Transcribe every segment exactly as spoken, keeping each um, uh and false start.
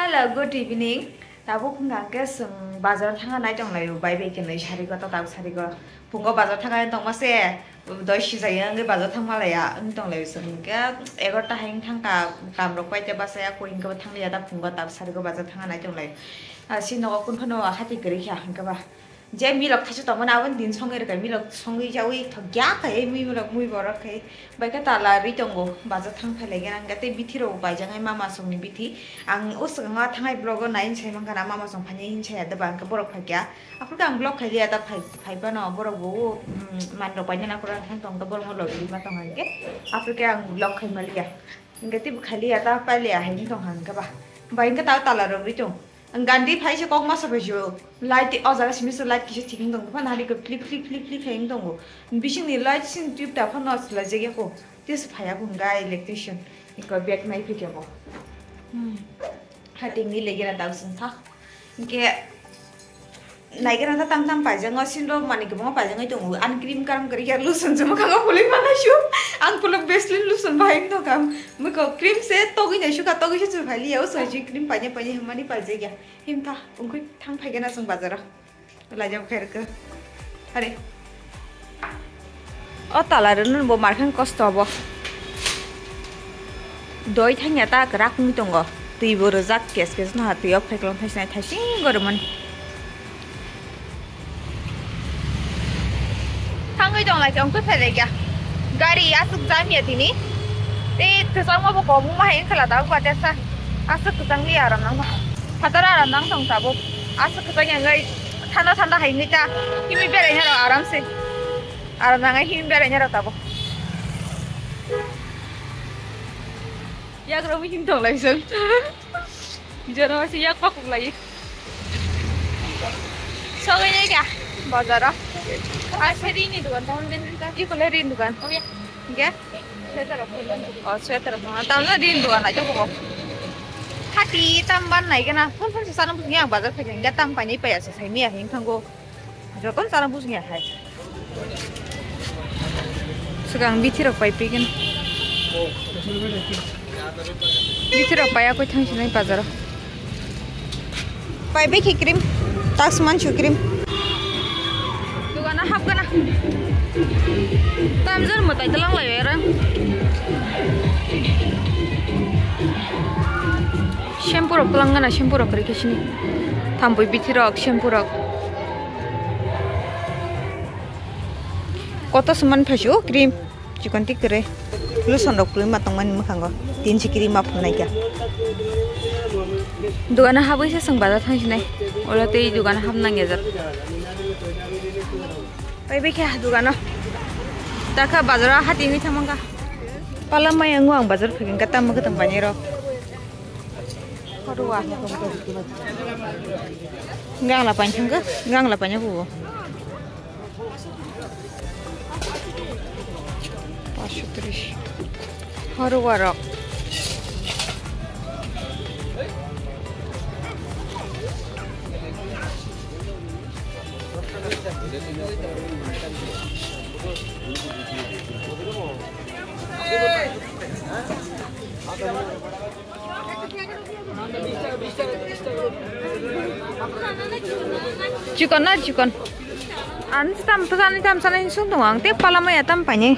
Hello, good evening. Tabuk hwnkha hwnkhe chwng bazar thangna nai tonglaio, bai bai khe nai sari go, tatak sari go. Phungo bazar thangna tongma se, doi sijaya wngwi bazar thangma laiya wng tonglaio chwng. Hwnkhe egarota hai wng thangkha, kam rok pai te bachaya, koi hwnkhe bo thangliya, ta phungo tab sari go bazar thangna nai tonglaio. Ah, si nogo kun phano hati kwrwi kha hwnkhe ba. Je milok thaisa tongmani aboni din songwi rwkha, milok songwi jawi thokya khai, mui milok mui borok khai. Bai khe tala rwi tongo, bazar thang phai lai gana hwnkhe tei bithi rok bo paijak nai mama songni bithi. Ang o swkang o thangnai vlog o nai sai mankha na mama song phainai hin saya da ba hwnkhe borok phaikya. Aphuru khe ang vlog khai liya da phai, phai phano borok bo, um, manrok paina nakhoro ang thang tong khe borok no logi ma tong hwnkhe. Aphuru khe ang vlog khai ma liya. Hwnkhe tei bo khai liya ta pai liya hai wng tong hwnkhe ba. Bai hwnkhe ta tala rok rwi tong. Ang gandhi phai se kok masa phai se o. Light o jaga simi se light kisa thik wng tong. Phano hari khe flip, flip, flip, flip khai wng tongo. Bisingni light sini tube ta phano swlai jak ya kho. Tei se phai ya kho hwnkha electrician. Iko bag nai phai khe bo. Hmm. Hati ni legi na dang sung tha. Hwnkhe nai gana ta tam tam paijak o. Sini rok mani kwbangma paijak oi tongo. Ani cream karam kwrwi ya lotion se mwkhang o phulwi mana su. Ang phuluk Vaseline lotion bahai wng tong kha. Mwkhang cream se togwi nai sukha, togwi se chwng phai liya, o chwng cream paina paina hwnmani paijak ya. Himtha, wngkhe thang phai gana chwng bazar o. Laijak khe rwkhe. Are. O tala rwno bo markhang kosto bo. Doi thangya ta kwrak wngwi tongo. Twi bo rwjak kes kes no ha, twi o pheklong thai sinai thai sing gormani. Thangwi tong lai khe wngkhe phelai kha. Gari aswk jam ya tini. Tei kwchangma bo kobangma hai wngkha la tabuk ba tesa. Aswk kwchang li aram nang. Phatar aram nang tong tabuk. Aswk kwchang ya wngwi thanda thanda hai wngwi ta. Himwi beraina rok aram se. Aram nangai himwi beraina rok tabuk. Yak romwi him tong lai chwng. Jora waisa yak pakuk lai. Sogwi nai kha bazaro. Asa rini dukan, tamo den ka? Iko le rini dukan. Oh ya. Hingke? Sweater rok. Oh, sweater rok. Tamo rini dukan lai to ko. Hati tam ban nai gana. Phon phon se sana bunya bazar phai gana tam pai nai pai asa sai miya hing thango. Joton chana bujni hai. Swkang bithi rok pai pigin. Bithi rok pai akoi thang sinai bazaro. Pai bikhi cream. Tax manchu cream. Dugana hapgana. Tamjor mwtai tlang lai era. Shampoo rok tlang gana, shampoo rok kwrwi khe sini. Thampui bithi rok, shampoo rok. Koto se man phaisu cream chikon tik kwrwi. Lotion rok kwrwi ma tongmani mwkhango. Tin si cream ma phunai kha. Dugano habwi se chwng bazar thang sinai. Oro tei dugano hap nang ya jak. Pai bikhe dugano. Dakha bazaro hati wngwi thang mankha. Pala maya wngo ang bazar phai kha tamo kwtang painai rok. Horwa. Gangla painthangkha, gangla painyakubo. Paanch sho tris. Horwa rok. Chikon na chikon. Ang tam, tam, tam sana sung tong ang te pala maya tam pani.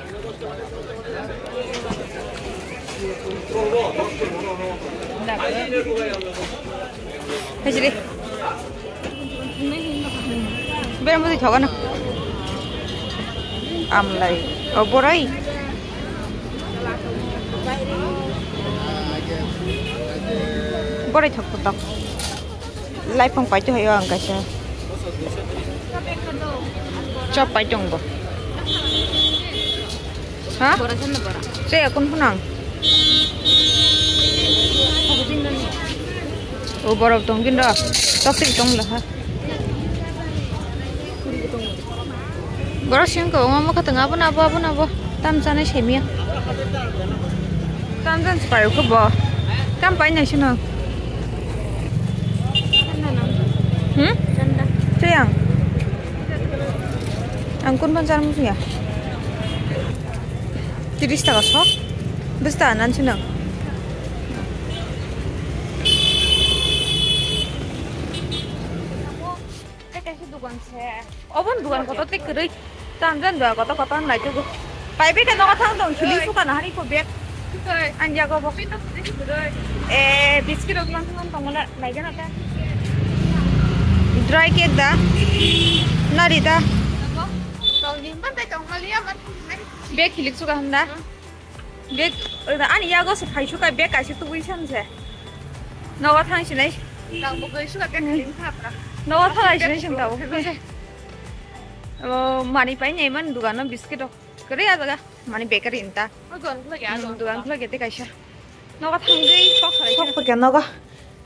Hejre. Bera mudi thoga na. Amlai. O borai. Borai thok thok. Laipang pai to hayo ang kaisa. Chop pai tong bo. Ha? Bora chan na bora. Che akun phunang. O borok tong gin ro. Tok tik tong la ha. Borok sing ko ma ma khatang abo na abo abo na abo. Tam chana semiya. Tam jan pai ko bo. Tam pai nai sino. Hmm? Che yang. Ang kun ban chana musuya. Tiris taka sok. Bista nan sino. Obon dugan kotor tei kwrwi. Tam jan dugan kotor kotor nai tugo. Pai beke nogo thang dong, sili suka na hari ko bag. An jago bo. Eh, biscuit rok lang thang tong mala nai gana ta. Dry cake da. Nari da. Bag hilik suka handa. Bag, ani yago se phai suka bag kaisa tubui san se. Nogo thang sinai. Nogo thang sinai sing tabo. Oh, mani pai nei man dugano biscuit rok. Kare ya jaga. Mani bakery inta. Dugan khulage te kaisa. Nogo thangwi kok salai. Sok pakya nogo.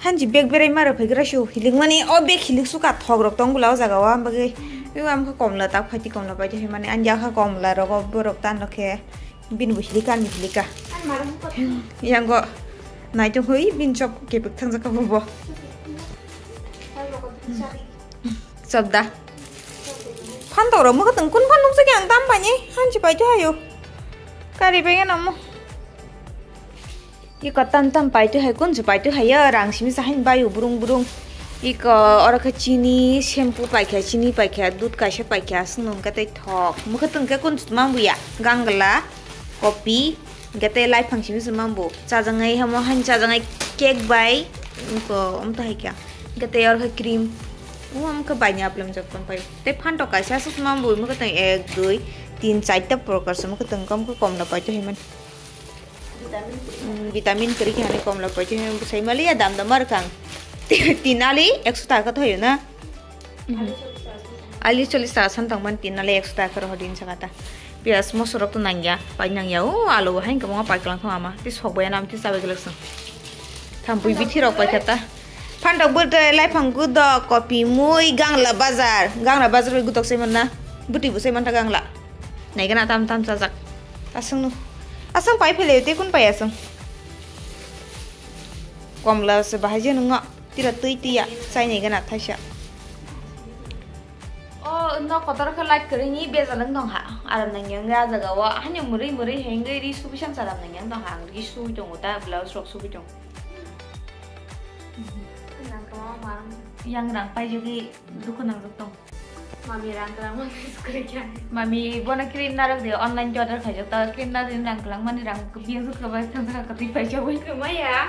Hanji bag berai maro phaigra shu hilik mani o bag hilik suka thok rok tong bula o jaga o am bagwi. Yo am kha komla tak phaiti komla paiti hai mani anja kha komla rogo borok tan rokhe bini bo hilik ani hilik ka. Yango naitung hui bin chop kepek thang jaka bo bo. Chop da. Phantok rok mukha tong kun phan nuksa khe ang tam paini hanji paiti hayo. Kari bai namo. Iko tam tam paitu hai kunju paitu hai rang simi sa hai bayu burung burung. Iko oro khe chini shampoo paikha chini paikha dud kaisa paikha aswk nung khe tei thok mukhe tong khe kunju mang buya gangla kopi hingkhe tei laiphang simi se mang bu chajaknai hamo hai chajaknai cake bai iko omtha hai kha hingkhe tei oro khe cream. Omo khe baini aplam jak tong pai tei phantok kaisa aswk mang bu mukhe tong ek dui tin charta prokar se mukhe tong kom khe komla paitu hai mani. Vitamin kwrwi khe hani komla poito hino bwsai maliya dam dam ar kang. Tin ali ekso taka khe thoyo na. Ali chollis taka san tongmani tin ali ekso taka khe rohor din saka ta. Piyaj moso rok to nangya, pai nangya o alu bo hain kwbangma pai kwlang thang ama. Tei sok bai anam tei chabai kwlak swng. Thampui bithi rok pai kha ta. Phantok bwtwi laiphang gudok kopi mui gangla bazar. Gangla bazar bai gudok sai manna. Bwtwi bo sai manta gangla. Naigana tam tam chajak. Aswngno. Aswng pai phele tei kun pai aswng. Komla se bahai je nungo. Tira twi twiya. Chai naigana thaisa. O no kotor khe light kwrwi ni bejal wng tong ha. Aram nang yang ya jaga o. Hani murui murui hengwi ri subi san saram nang yang tong ha. Ang ri subi tongo ta blouse rok subi tongo. Yang rang pai jogwi dukhu nangjak tong. Mami rang kwlangma khe kwrwi kha. Mami bono cream narwk de online order khaijak ta cream narwk rang kwlangmani rang biyang suk kwbai thang saka kwtwi paijak bai. Kwmaya.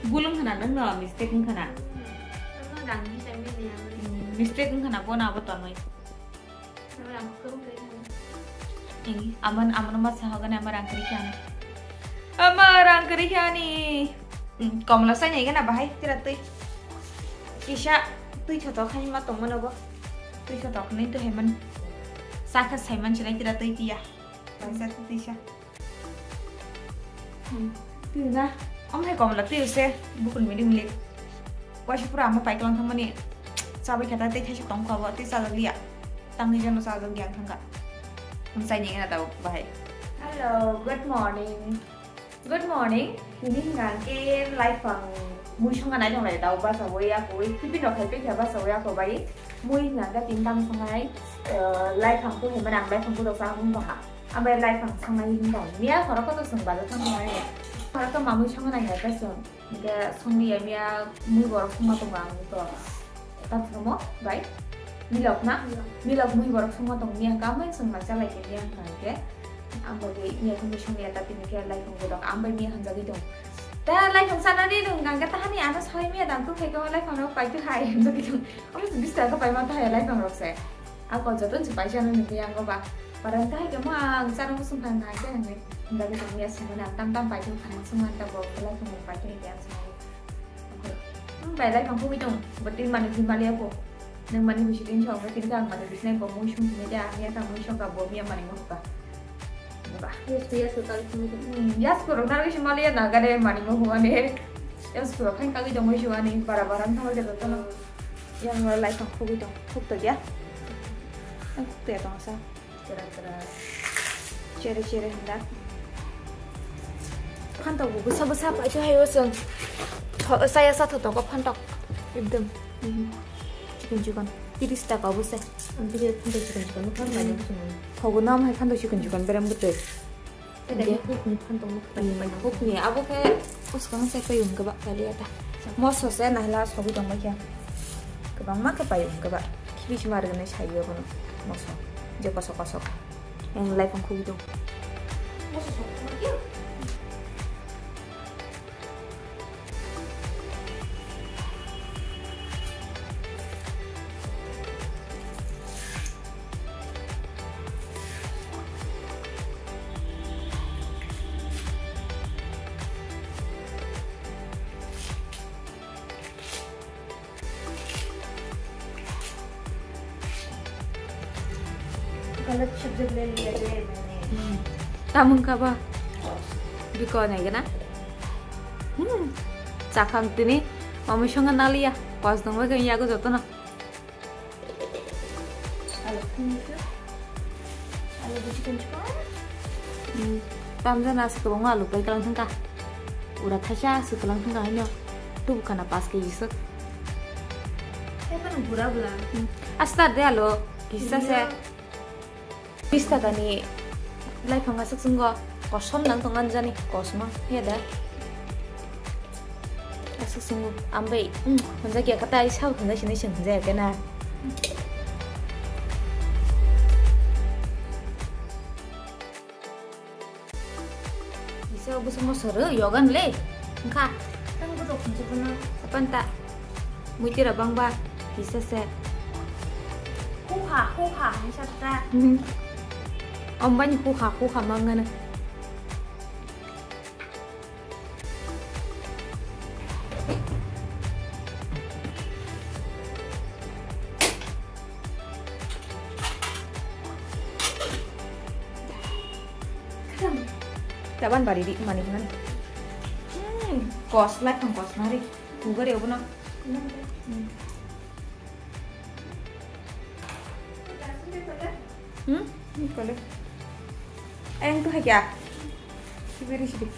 Bulung khana nang no mistake wng khana. Ano rang ni sai mili yang. Mistake wng khana bono abo tonwi. Ano rang kwrwi kha. Eng aman aman ma sa hogani ama rang kwrwi kha. Ama rang kwrwi kha ni. Komla sai nai gana bahai tira twi. Kisa twi thothok khai ma tongmano bo. Twi thothok ni to heman. Sakha saiman sinai tira twi tiya. Baisa twi tisa. Twi na. Om hai komla twi se bukun mili mili. Waisa pura ama paiklang thangmani. Chabai khata tei thaisa tong kha bo tei chajak liya. Tangni jano chajak yang thangka. Sai ni gana tau bahai. Hello, good morning. Good morning. Tini hwnka hwnkhe laiphang mui songna nai tonglai dao basa ui ako ui tiffin rok khai pekha basa ui ako bai mui hwnka hwnkhe tini tamo songnai laiphang khe hwnmani ang laiphang khe rok cha wng tongha ambai laiphang songnai wng tong miya khoro koto chwng bazar thang tongnai khoro to mamui songna nai hai ta chwng hwnkhe songli ya miya mui borok songma tongo ang to. Tamo bai milok na milok mui borok songma tong miya hwnka ambai chwng mai chalai khe miya hwnka hwnkhe ang bai miya hwnwi songya ta tini khe laiphang bodok ang bai miya hwnjagwi tong ta laiphang sanani rwng hwnka hwnkhe tahani ano sawi miya dang tubui khe laiphang rok pai twi hai hwnjagwi tong omo se bish taka khe paima ta hai laiphang rok se ako joto se paisa nw nukya ang ba parang ta hai khe mo ang chana muchung kha hwnka hwnkhe hwnjagwi tong miya songmani ang tam tam pai twi kha muchung ta bo laiphang rok pai twi hwnkhe ang sanai. Bai lai kang pugui tong, bati mani phi mali ako. Nang mani bisi tin chong, tin kang mani bisi nang ko mui sung sini dia, ya kang mui sung ka bo mi mani mo ka. Ba. Yes, yes, ko kali sini. Hmm, yes, ko rona bisi mali ya naga de mani mo huwa ne. Yes, ko kan kagi tong mui shuwa ni, bara bara thang de to no. Yang lai kang pugui tong, puk to dia. Ang puk to ya tong sa. Chere chere hwnda. Phantok bo bwsa bwsa paitwi haio chwng. Tho-, chaya sa thotogo phantok. Ekdom. Mhm. Chikon chikon. Tiris taka bo se. Ang tini phantok chikon chikon no phan bai chwng. Thogo nam hai phantok chikon chikon berem bwtwi. Tei dai hukni phantok no khlai bai. Hukni abo khe uskang se payung keba kali ata. Moso se nahla sogwi tong bai khe. Kwbangma khe payung keba. Bisi ma rwgwlai sai o bono moso je kosok kosok. Ang lai phang khugwi tong. गलत शब्द ले लिया रे मैंने। Hmm. Tamung ka ba? Biko nai gana? Hmm. Chakhang tini. Mami songa naliya. Pas dong ba kami yago joto na. Alu, alu buji kan chukar. Hmm. Tamjana se kwbangma alu pai kalang thangka. Ura thaisa se kalang thangka haino. Tubu kana pas keji sok. Hai mano gura bwla. Hmm. Asta de alu. Kisa se. Iya. Pista gani lai phang aswk chwngo. Kosom nang tong anjani. Kosma. He da. Aswk chwngo. Ambai. Hmm. Hunjak ya kata ai sao hunjak sini sing hunjak ya kena. Bisa busuk mo soro yoga nle. Engka. Tang butuk kunci puna. Apa enta? Muitira bangba. Bisa se. Huha, huha, bisa ta. Hmm. Ombani huha, huha mangana. Taban bari di mani mani. Hmm, kos lai kham kos nari. Kugar ya bono. Hmm. Hmm? Ini kole. Ayang tuh haja. Sibiri sibiri.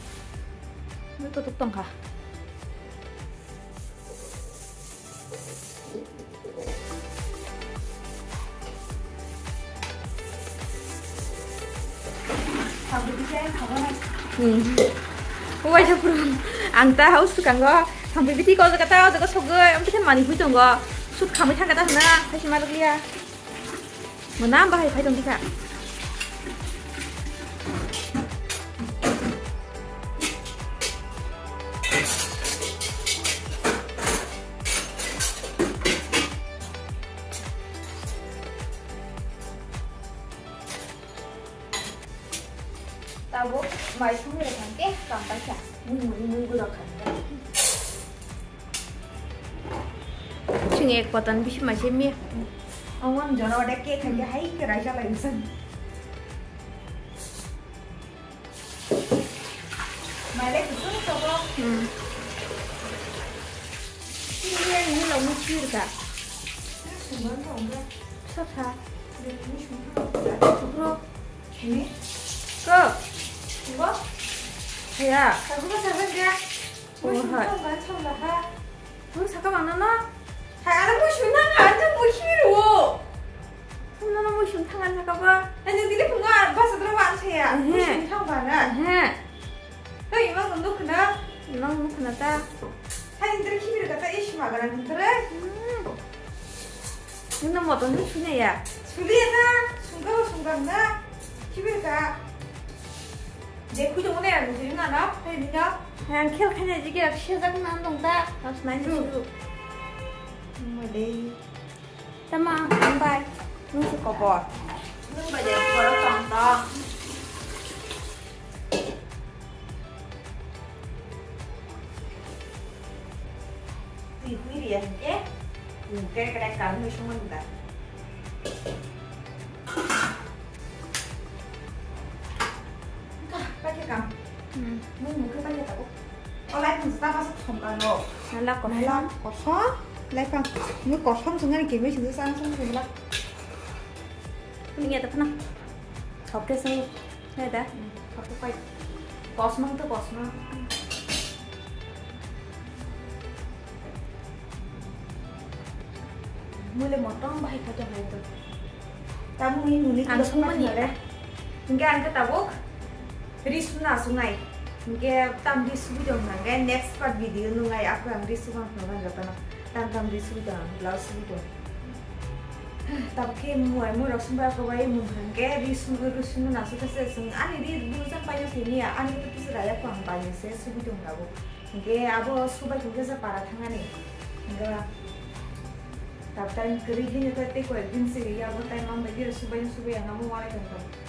Ini tutup tong kah? Hmm. Waisa purung. Ang ta house sukango. Sampai biti ko jaga ta jaga sogoi. Ang bisa mani pui tonggo. Sut kami thangka ta hana. Haisi maluk liya. Mwnam bahai phai tong dikha. Tabuk mai songwi rwkha hwnkhe kampaikha. Mui mui mui gwi rwkha hwnkhe. Chwng ek patan bisi mai se mi. Omo jora wada ke khaikhe hai khe raisa lai bwswk. Mai le kusung sobo. Hmm. Sini ya ini lo mui chirka. Sungban ko ongga. Sa sa. Ini sungban ko ongga. Bro. Ini? Ko. Bo? Ya. Sabu ka sabu ya. Oh, hai. Bro, saka mana no? Hai, ano musu nang, ano musu ro. Ano musu thang ano ka ba? Ano dili punga, basa dro wan saya. Ehe. Musu thang ba na? Ehe. Hei, imang nukna. Imang nukna ta. Hai, indra khibir kata ish magara nukre. Hmm. Nuna moton sune ya? Sule ya na, sungka sungka na. Khibir ka. Dekhu jong ne, ang jiri na na, hai ni na. Hai ang khel khanya jigi ak sejak na tong ta. Pas nai ni. Mode. Tama, ang bai. Nung su kobor. Nung bai de koro tong ta. Twi hui ri ya hingke. Twi kere kere karmi sung mani da. Ka, pakai kam. Hmm. Nung mukhe pakai tabu. O lai pang sita pas thom ka lo. Nala kosom. Nala kosom. Lai pang. Nung kosom sung ani kimi sung sang sung sung la. Ini ya tepna. Oke sung. Hai da. Hmm. Aku pai. Kosmang to kosmang. Mule motong bahai khato hai to. Tamu ini muni ang sungmani ya. Hingke ang ke tabuk. Ri suna sungai. Hingke tam ri sui dong nangke next part video nungai aku ang ri suna sungai jotono. Tam tam ri sui dong, blouse sui dong. Tabuk khe muai muirok sumbai ako bai mung hwnkhe ri sum-, ri sumno naisuk khe se chwng ani ri burujan paino simi ya, ani khe tisa raya khe ang paino se subi tong tabuk. Hwnkhe abo subai tong khe se para thangani. Hwnkhe tabuk time kwrwi hino tei koyek din se ya, abo time mang bai bira subai no subai ang amo wanai tong kha.